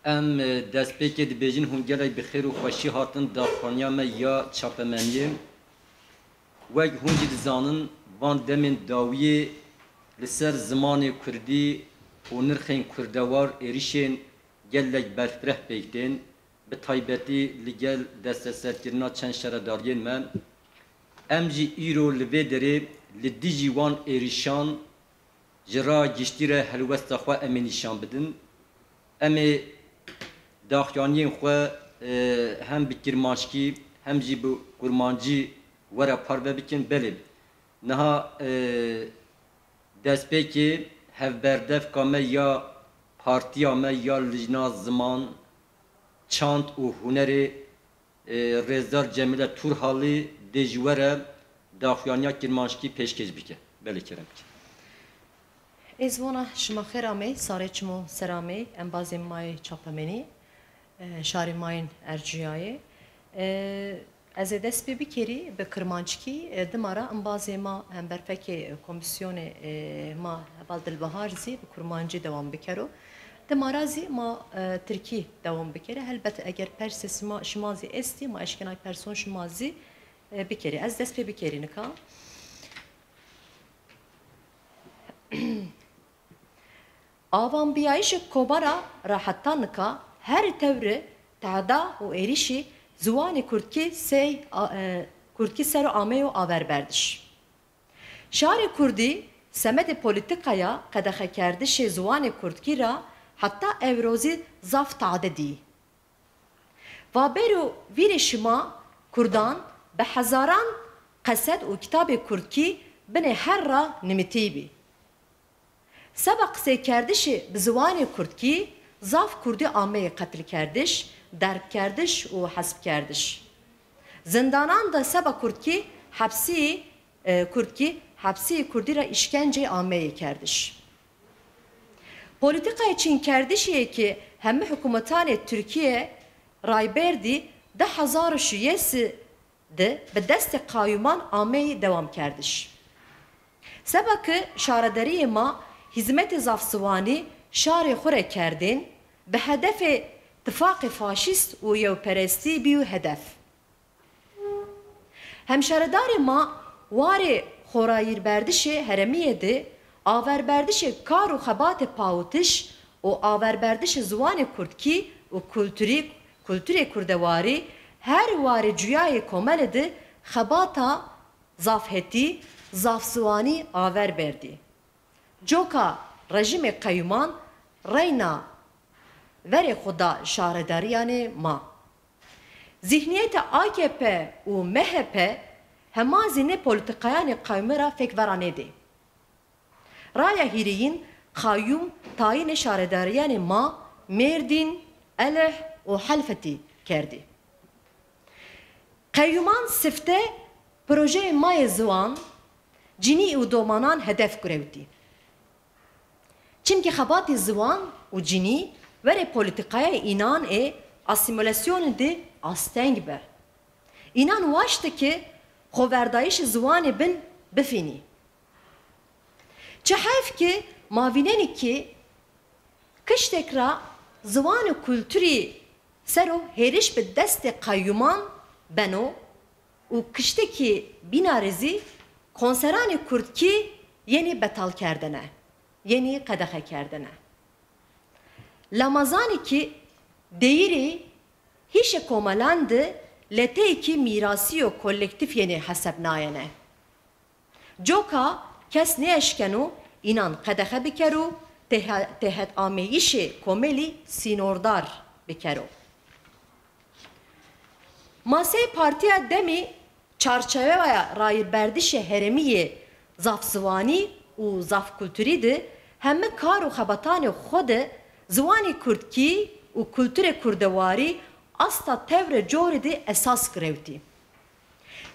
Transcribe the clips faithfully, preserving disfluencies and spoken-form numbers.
Em, e, destpêkê dibêjin hûn gelek bi xêr û xweşî hatin daxuyaniya me ya çapemeniyê. Wek hûn jî dizanin, van demên dawiyê li ser zimanê kurdî û nirxên kurdewar êrişên gelek berfireh pêk tên, bi taybetî li gel desteserkirina çend şaredariyên me. Em jî îro li vê derê li dijî wan êrişan ji raya giştî re helwesta xwe em ê nîşan bidin. Em ê daxuyaniyên xwe, e, hem bi kirmanckî hem jî bi kurmancî were parve bikin. Belê, niha, e, destpêkê hevberdevka me ya partiya me ya Lijna Ziman, Çand û Hunerê, e, Rêzdar Cemîle Turhalî dê ji we re daxuyaniya kirmanckî pêşkêş bike. Belê, kerem bike. Êzvona, şima xêr amê, sarê çimo ser amê, embazên mayê çapemenî, e, şarê mayên erciyayê. E, ez ê dest pê bikerî bi kirmanckî, e, dima ra embazê ma hemberfekê komîsyonê, e, ma Heval Dilbihar zî bi kurmancî dewam bikero. Dima ra zî ma, e, tirkî dewam bikere. Helbet eger persê sima, şima zî estî, ma eşkena person şima zî, e, bikerî. Ez dest pê bikerî nika. Avanbiyayîşê komara ra heta nika her tewri tehda û êrişî ziwanê kurdkî sey, a, e, kurdkî ser o ameyo averberdiş. Şarê kurdî semedê polîtîkaya qedexekerdişê ziwanê kurdkî ra heta ewro zî zaf tade dî. Va bêro vîrê şima kurdan bi hezaran qesed û kitabê kurdkî binê her ra nimitîbî. Seba qisêkerdişê bi ziwanê kurdkî zaf kurdî ameyê qetilkerdiş, derbkerdiş û hespkerdiş. Zindanan de seba kurdkî hepsî, e, kurdkî hepsî kurdî ra îşkencê ameyê kerdiş. Polîtîkayê çînkerdişê ki hemî hikûmetanê Tirkîye Rayber dî du hezar û şiyêsî di bi destê qayûman ameyî dewamkerdiş. Seba ki şaredariyê ma hîzmetê zafziwanî şarê xwe re kerdên, bi hedefê tifaqê faşîst û yewperestî bîyo hedef. Hemşaredarê ma warê xorayîrberdişê herêmiyê de averberdişê kar û xebatê pawitiş û averberdişê ziwanê kurdkî û kulturî, kulturê kurdewarî her warê cuyayê komelê de xebata zafhetî, zafziwanî aver berdî. Coka rejîmê qeyûman reyna verê xwe da şaredariyanê ma. Zîhniyeta A K P û M H P hema zî nê polîtîkayanê qeyûmê ra fêk vera nêdê. Raya hîrêyîn qayûm tayînê şaredariyanê ma Mêrdîn, Elih û Helfetî kerdî. Qeyûman sifte projeyê mayê ziwan, cinî û domanan hedef girewtî. Çimkî xebatê ziwan û cinî verê polîtîkaya înan ê asîmîlasyonê de asteng be. Înan waşt e ki xoverdayîşê ziwanê bin bifînî. Çi heyf ki ma vînenî ki kiştek ra ziwan û kulturî ser o hêriş bi destê qeyûman beno û kiştekî bînarê zî konseranê kurdkî yenî betalkerdene, yenî qedexekerdene. Lamazanî ki deyîrê hîşê komelan di leteyekî mîrasî yo kolektîf yenê hesebnayene. Coka kes nêeşkeno înan qedexe bikero, têhe-, têhet ameyîşê komelî sînordar bikero. Ma sey partiya demî çarçeweya rayîrberdişê herêmî yê zafziwanî û zafkulturî di hemî kar û xebatanê xwe di ziwanê kurdkî û kulturê kurdewarî asta tewrê corê di esas girewtî.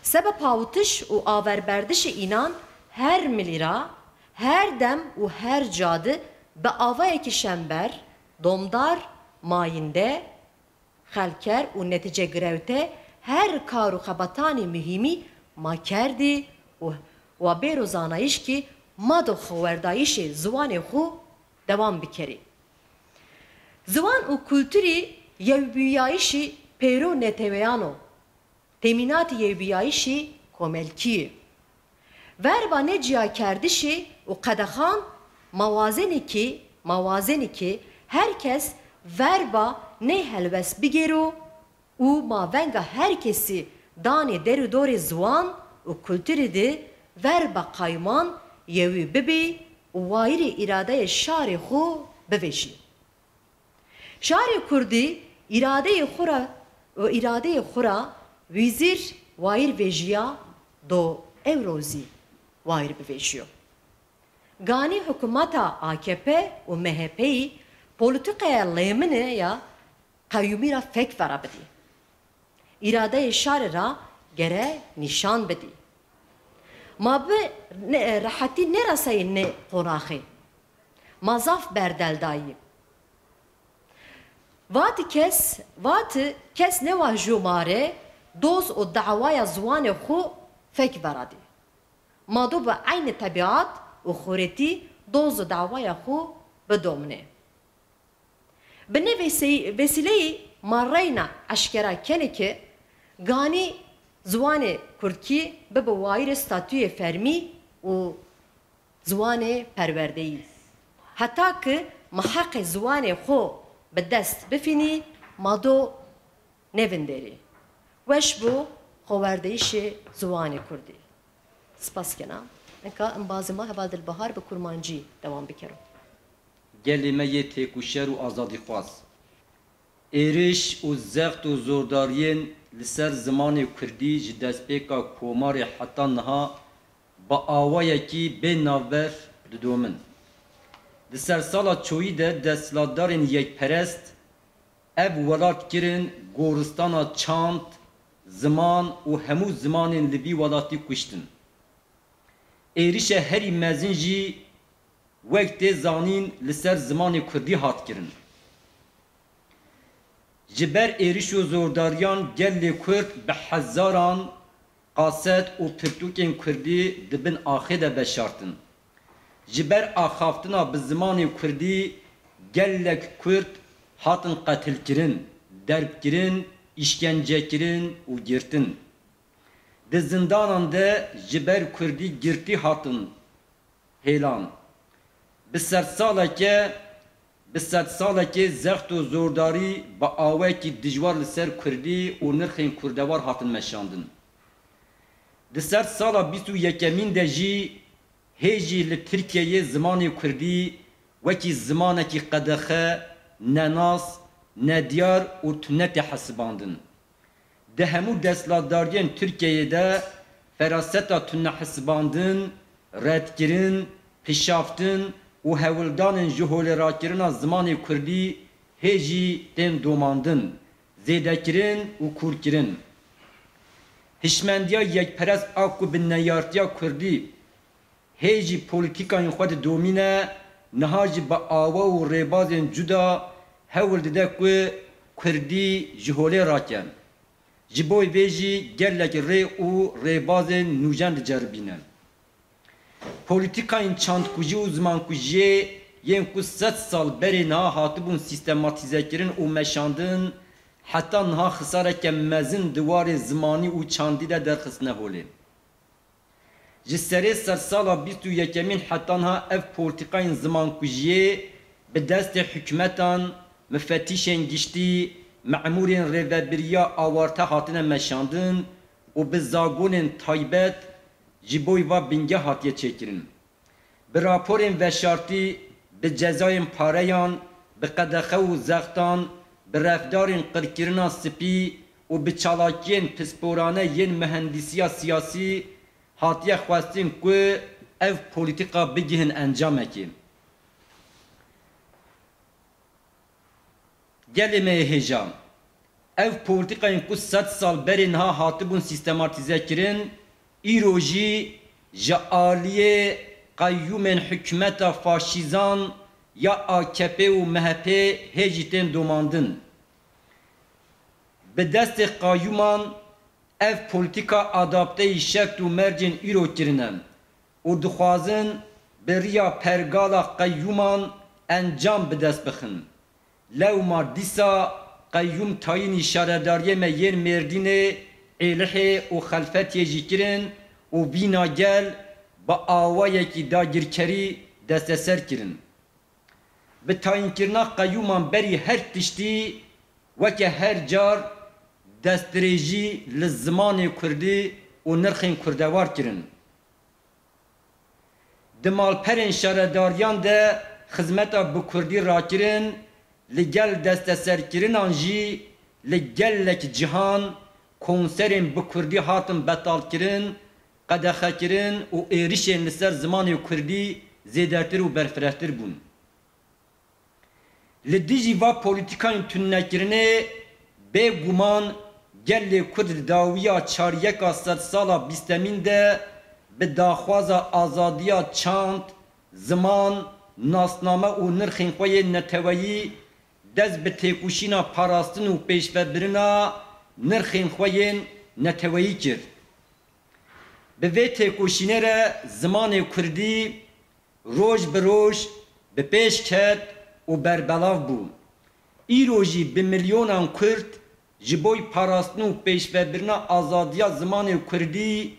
Seba pawitiş û averberdişê înan her milî ra, her dem û her ca di bi avayekî şember, domdar, mayînde, xelker û netîcegirewte her kar û xebatanê muhîmî ma kerdî û wa bêro zanayîş kî ma do xewerdayîşê ziwanê xwu dewam bikerî. Ziwan û kulturî yewbûyayîşî pêro neteweyan o, temînatî yewbûyayîşî komelkî ye. Verba neciyakerdişê û qedexan mawazenekê, mawazenekê her kes verba ney helwest bigêro û ma venga her kesî danê der û dorê ziwan û kulturî de verba qayûman yewî bibî û wayirê îradeyê şarê xwe bivêjî. Şarê kurdî îradeyê xwe ra, îradeyê xwe ra wîzîr wayir vêjiya do ewro zî wayir bivêjiyo. Ganî hikûmeta A K P û M H P'yî polîtîkaya lêmine ya qeyûmî ra fek vera bidî. Îradeyê şarê ra gere nîşan bidî. Ma bi ne, rehetî neresayî ne qonaxê. Ma zaf berdel dayî. Vati kes, vati kes newa jûmare doz û dawaya ziwanê xwe fek veradî. Ma do bi eynî tebiat û xurêtî doz û dawaya xwe bidomine. Bi ne vêsey-, vêsîleyî ma reyna eşkera kenê ke ganî ziwanê kurdkî bibe wayirê statûyê fermî û ziwanê perwerdeyî. Heta ki ma heqê ziwanê xo bi dest bifînî, ma do nevinderî. Weş bo xoverdeyîşê ziwanê kurdî. Spas kena. Nika embazê ma Heval Dilbahar bi kurmancî dewam bikero. Gelê me yê têkoşer û azadîxwaz. Êriş û zext û zordariyên li ser zimanê kurdî ji destpêka Komarê heta niha bi awayekî bê navber didomin. Di sersala çoyî de desthilatdarên yekperest ev welat kirin goristana çand, ziman û hemû zimanên li vî welatî kuştin. Êrişa herî mezin jî wek tê zanîn li ser zimanê kurdî hat kirin. Ji ber êriş û zordariyan gelê kurd bi hezaran qaset û pirtûkên kurdî di bin axê de veşartin. Ji ber axaftina bi zimanê kurdî gelek kurd hatin qetilkirin, derbkirin, îşkencekirin û girtin. Di zindanan de ji ber kurdî girtî hatin hêlan. Bi sedsaleke, bi sedsalekê zext û zordarî bi awayekî dijwar li ser kurdî û nirxên kurdewar hatin meşandin. Di sedsala bîst û yekemîn de jî hê jî li Tirkiyeyê zimanê kurdî wekî zimanekî qedexe, nenas, nediyar û tune tê hesibandin. Di hemû desthilatdariyên Tirkiyeyê de feraseta tunehisibandin, redkirin, pişaftin û hewldanên ji holê rakirina zimanê kurdî hê jî tên domandin, zêdekirin û kûrkirin. Hişmendiya yekperest a ku bi neyartiya kurdî hê jî polîtîkayên xwe didomîne, niha jî bi awa û rêbazên cuda hewl dide ku kurdî ji holê rake. Ji bo vê jî gelek rê û rêbazên nûjen diceribîne. Polîtîkayên çandkujî û zimankujiyê yên ku sed sal berê niha hatibûn sîstematîzekirin û meşandin, heta niha xisareke mezin di warê zimanî û çandî de derxistine holê. Ji serê sedsala bîst û yekemîn heta niha ev polîtîkayên zimankujiyê bi destê hikûmetan, mifetîşên giştî, memûrên rêvebiriya awarte hatine meşandin û bi zagonên taybet ji bo va bingeh hatiye çêkirin. Bi raporên veşartî, bi cezayên pareyan, bi qedexe û zextan, bi refdarên qirkirina spî û bi çalakiyên pisporane yên mihendîsiya siyasî hatiye xwestin ku ev polîtîka bigihin encamekê. Gelê me yê hêja, ev polîtîkayên ku sed sal berê niha hatibûn sîstematîzekirin, îro jî ji aliyê qeyûmên hikûmeta faşîzan ya A K P û M H P hê jî tên domandin. Bi destê qayûman ev polîtîka adapteyî şert û mercên îro kirine û dixwazin bi riya pergala qeyûman encam bi dest bixin. Lewma dîsa qeyyûm tayînî şaredariyê me yên Mêrdînê, Êlihê û Xelfetiyê jî kirin û vîna gel bi awayekî dagirkerî desteser kirin. Bi tayînkirina qeyûman berî her tiştî weke her car destdirêjî li zimanê kurdî û nirxên kurdewar kirin. Di malperên şaredariyan de xizmeta bi kurdî rakirin, li gel desteserkirinan jî li gelek cihan konserên bi kurdî hatin betalkirin, qedexekirin û êrişên li ser zimanê kurdî zêdetir û berfirehtir bûn. Li dijî va polîtîkayên tunekirinê bêguman gelê Kurd li dawiya çaryeka sedsala bîstemîn de bi daxwaza azadiya çand, ziman, nasname û nirxên xwe yên neteweyî dest bi têkoşîna parastin û pêşvebirina nirxên xwe yên neteweyî kir. Bi vê têkoşînê re zimanê kurdî roj bi roj bi pêş ket û berbelav bû. Îro jî bi milyonan kurd ji bo parastin û pêşvebirina azadiya zimanê kurdî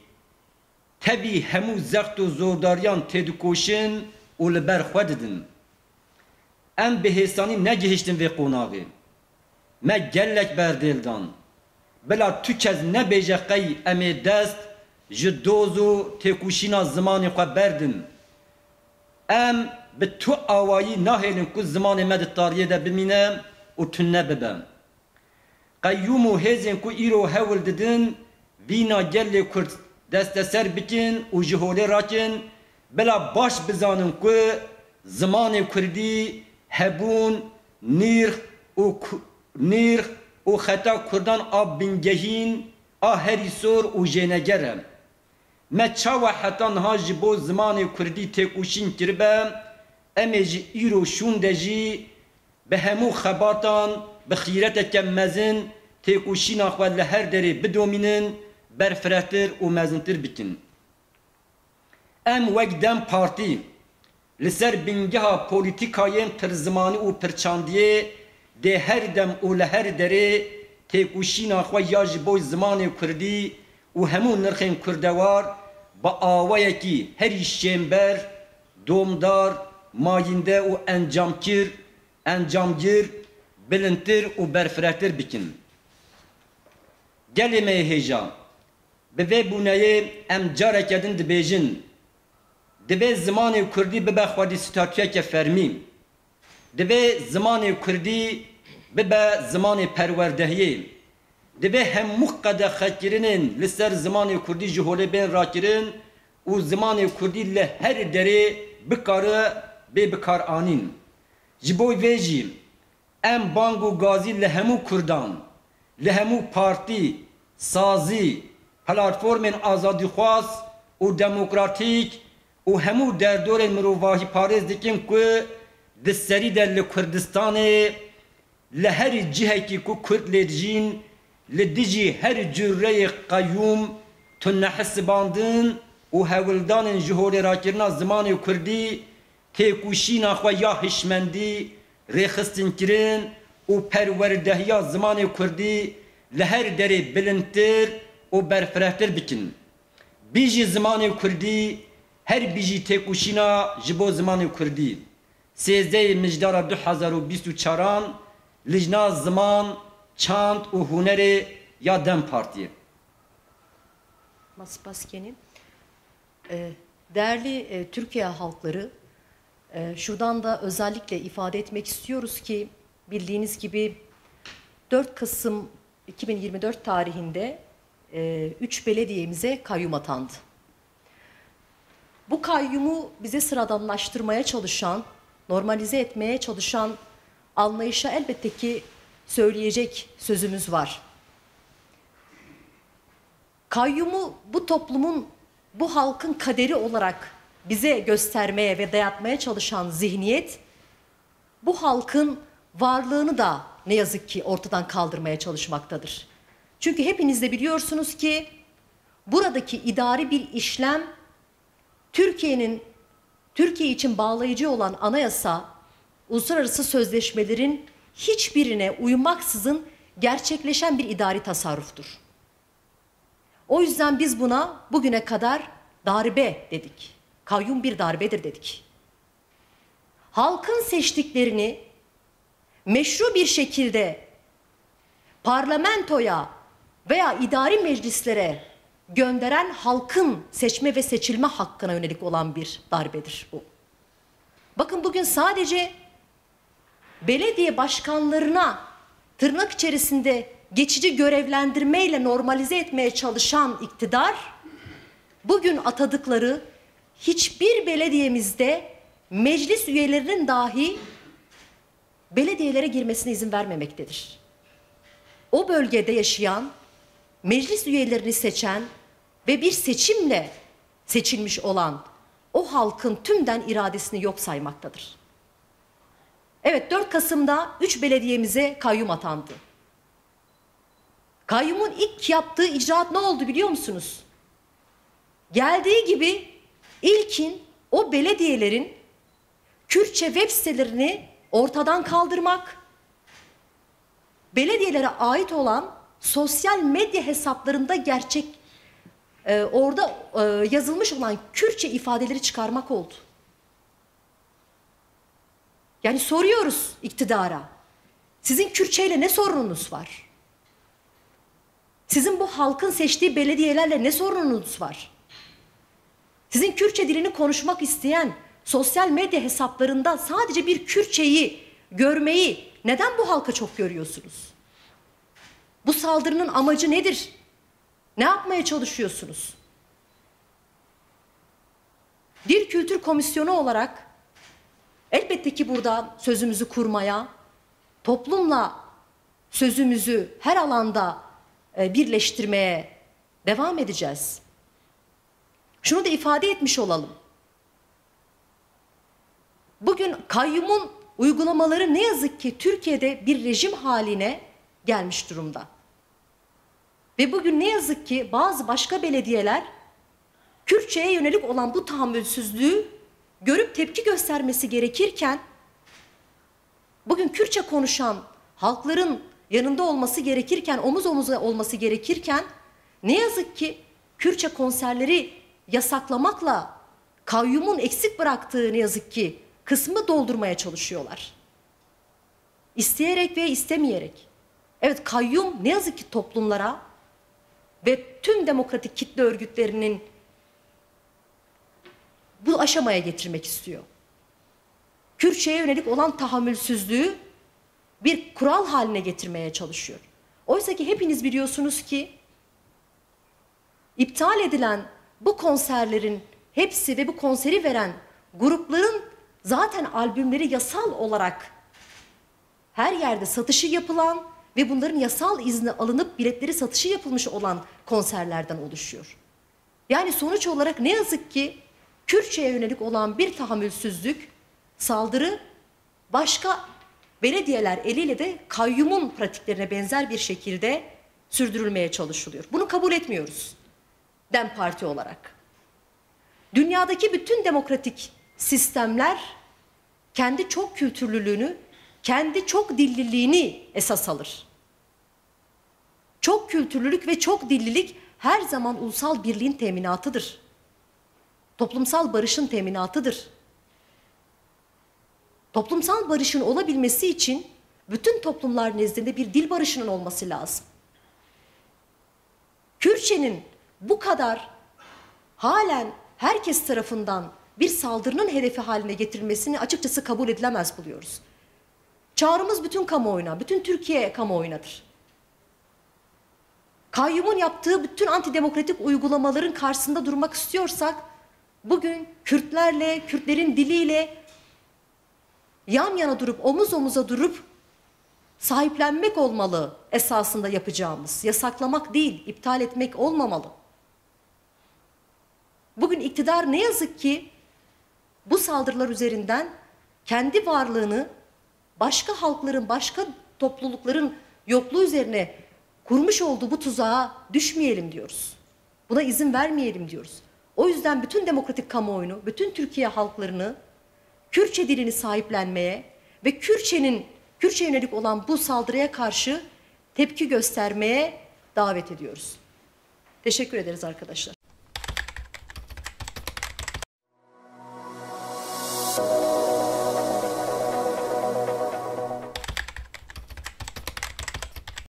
tevî hemû zext û zordariyan têdikoşin û li ber xwe didin. Em bi hêsanî negihiştin vê qonaxê. Me gelek berdêl dan. Bila tu kes nebêje qey em ê dest ji doz û têkoşîna zimanê xwe berdin. Em bi tu awayî nahêlin ku zimanê me di tariyê de bimîne û tune bibe. Qeyûm û hêzên ku îro hewl didin vîna gelê Kurd desteser bikin û ji holê rakin, bila baş bizanin ku zimanê Kurdî hebûn, nîrx û ku-, nîrx û xeta Kurdan a bingehîn, a herî sor û jêneger e. Me çawa heta niha ji bo zimanê Kurdî têkoşîn kiribe, em ê ji îro şûnde jî bi hemû xebatan, bi xîreteke mezin têkoşîna xwe li her derê bidomînin, berfirehtir û mezintir bikin. Em wek DEM Partî li ser bingeha polîtîkayên pirzimanî û pirçandiyê dê her dem û li her derê têkoşîna xwe ya ji bo zimanê Kurdî û hemû nirxên kurdewar bi awayekî herî şênber, domdar, mayînde û encamkir, encamgir, bilindtir û berfirehtir bikin. Gelê me yê hêja, bi vê bûneyê em careke din dibêjin, divê zimanê Kurdî bibe xwedî statuyeke fermî. Divê zimanê Kurdî bibe zimanê perwerdehiyê. Divê hemû qedexekirinên li ser zimanê Kurdî ji holê bên rakirin û zimanê Kurdî li her derê bikare bê bikaranîn. Ji bo vê jî em bang û gazî li hemû Kurdan, li hemû partî, sazî, platformên azadîxwaz û demokratîk û hemû derdorên mirovahîparêz dikin ku di serî de li Kurdistanê, li her cihekî ku Kurd lê dijîn, li dijî her cureyê qeyûm, tunehisibandin û hewldanên ji holêrakirina zimanê Kurdî, têkoşîna xwe ya hişmendî, rêxistinkirin û perwerdehiya zimanê Kurdî li her derê bilindtir û berfirehtir bikin. Bijî zimanê Kurdî, her bijî têkoşîna ji bo zimanê Kurdî. Sêzdehê Mijdara du hezar û bîst û çaran, Lijna Ziman, Çand û Hunerê ya DEM Partiyê. Ma spas kenî. E, değerli, e, Türkiye halkları, e, şuradan da özellikle ifade etmek istiyoruz ki, bildiğiniz gibi, dört Kasım iki bin yirmi dört tarihinde, e, üç belediyemize kayyum atandı. Bu kayyumu bize sıradanlaştırmaya çalışan, normalize etmeye çalışan anlayışa elbette ki söyleyecek sözümüz var. Kayyumu bu toplumun, bu halkın kaderi olarak bize göstermeye ve dayatmaya çalışan zihniyet, bu halkın varlığını da ne yazık ki ortadan kaldırmaya çalışmaktadır. Çünkü hepiniz de biliyorsunuz ki buradaki idari bir işlem Türkiye'nin, Türkiye için bağlayıcı olan anayasa, uluslararası sözleşmelerin hiçbirine uymaksızın gerçekleşen bir idari tasarruftur. O yüzden biz buna bugüne kadar darbe dedik. Kayyum bir darbedir dedik. Halkın seçtiklerini meşru bir şekilde parlamentoya veya idari meclislere gönderen halkın seçme ve seçilme hakkına yönelik olan bir darbedir bu. Bakın, bugün sadece belediye başkanlarına tırnak içerisinde geçici görevlendirmeyle normalize etmeye çalışan iktidar, bugün atadıkları hiçbir belediyemizde meclis üyelerinin dahi belediyelere girmesine izin vermemektedir. O bölgede yaşayan, meclis üyelerini seçen ve bir seçimle seçilmiş olan o halkın tümden iradesini yok saymaktadır. Evet, dört Kasım'da üç belediyemize kayyum atandı. Kayyumun ilk yaptığı icraat ne oldu biliyor musunuz? Geldiği gibi ilkin o belediyelerin Kürtçe web sitelerini ortadan kaldırmak, belediyelere ait olan sosyal medya hesaplarında gerçek, e, orada, e, yazılmış olan Kürtçe ifadeleri çıkarmak oldu. Yani soruyoruz iktidara, sizin Kürtçeyle ne sorununuz var? Sizin bu halkın seçtiği belediyelerle ne sorununuz var? Sizin Kürtçe dilini konuşmak isteyen, sosyal medya hesaplarında sadece bir Kürtçeyi görmeyi neden bu halka çok görüyorsunuz? Bu saldırının amacı nedir? Ne yapmaya çalışıyorsunuz? Dil Kültür Komisyonu olarak elbette ki burada sözümüzü kurmaya, toplumla sözümüzü her alanda, e, birleştirmeye devam edeceğiz. Şunu da ifade etmiş olalım. Bugün kayyumun uygulamaları ne yazık ki Türkiye'de bir rejim haline gelmiş durumda. Ve bugün ne yazık ki bazı başka belediyeler Kürtçe'ye yönelik olan bu tahammülsüzlüğü görüp tepki göstermesi gerekirken, bugün Kürtçe konuşan halkların yanında olması gerekirken, omuz omuza olması gerekirken, ne yazık ki Kürtçe konserleri yasaklamakla kayyumun eksik bıraktığı, ne yazık ki, kısmı doldurmaya çalışıyorlar. İsteyerek ve istemeyerek. Evet, kayyum ne yazık ki toplumlara ve tüm demokratik kitle örgütlerinin bu aşamaya getirmek istiyor. Kürtçe'ye yönelik olan tahammülsüzlüğü bir kural haline getirmeye çalışıyor. Oysa ki hepiniz biliyorsunuz ki iptal edilen bu konserlerin hepsi ve bu konseri veren grupların zaten albümleri yasal olarak her yerde satışı yapılan ve bunların yasal izni alınıp biletleri satışı yapılmış olan konserlerden oluşuyor. Yani sonuç olarak ne yazık ki Kürtçe'ye yönelik olan bir tahammülsüzlük, saldırı başka belediyeler eliyle de kayyumun pratiklerine benzer bir şekilde sürdürülmeye çalışılıyor. Bunu kabul etmiyoruz DEM Parti olarak. Dünyadaki bütün demokratik sistemler kendi çok kültürlülüğünü, kendi çok dilliliğini esas alır. Çok kültürlülük ve çok dillilik her zaman ulusal birliğin teminatıdır. Toplumsal barışın teminatıdır. Toplumsal barışın olabilmesi için bütün toplumlar nezdinde bir dil barışının olması lazım. Kürtçenin bu kadar halen herkes tarafından bir saldırının hedefi haline getirilmesini açıkçası kabul edilemez buluyoruz. Çağrımız bütün kamuoyuna, bütün Türkiye kamuoyunadır. Kayyumun yaptığı bütün antidemokratik uygulamaların karşısında durmak istiyorsak, bugün Kürtlerle, Kürtlerin diliyle yan yana durup, omuz omuza durup sahiplenmek olmalı esasında yapacağımız. Yasaklamak değil, iptal etmek olmamalı. Bugün iktidar ne yazık ki bu saldırılar üzerinden kendi varlığını başka halkların, başka toplulukların yokluğu üzerine kurmuş olduğu bu tuzağa düşmeyelim diyoruz. Buna izin vermeyelim diyoruz. O yüzden bütün demokratik kamuoyunu, bütün Türkiye halklarını Kürtçe dilini sahiplenmeye ve Kürtçenin Kürtçe yönelik olan bu saldırıya karşı tepki göstermeye davet ediyoruz. Teşekkür ederiz arkadaşlar.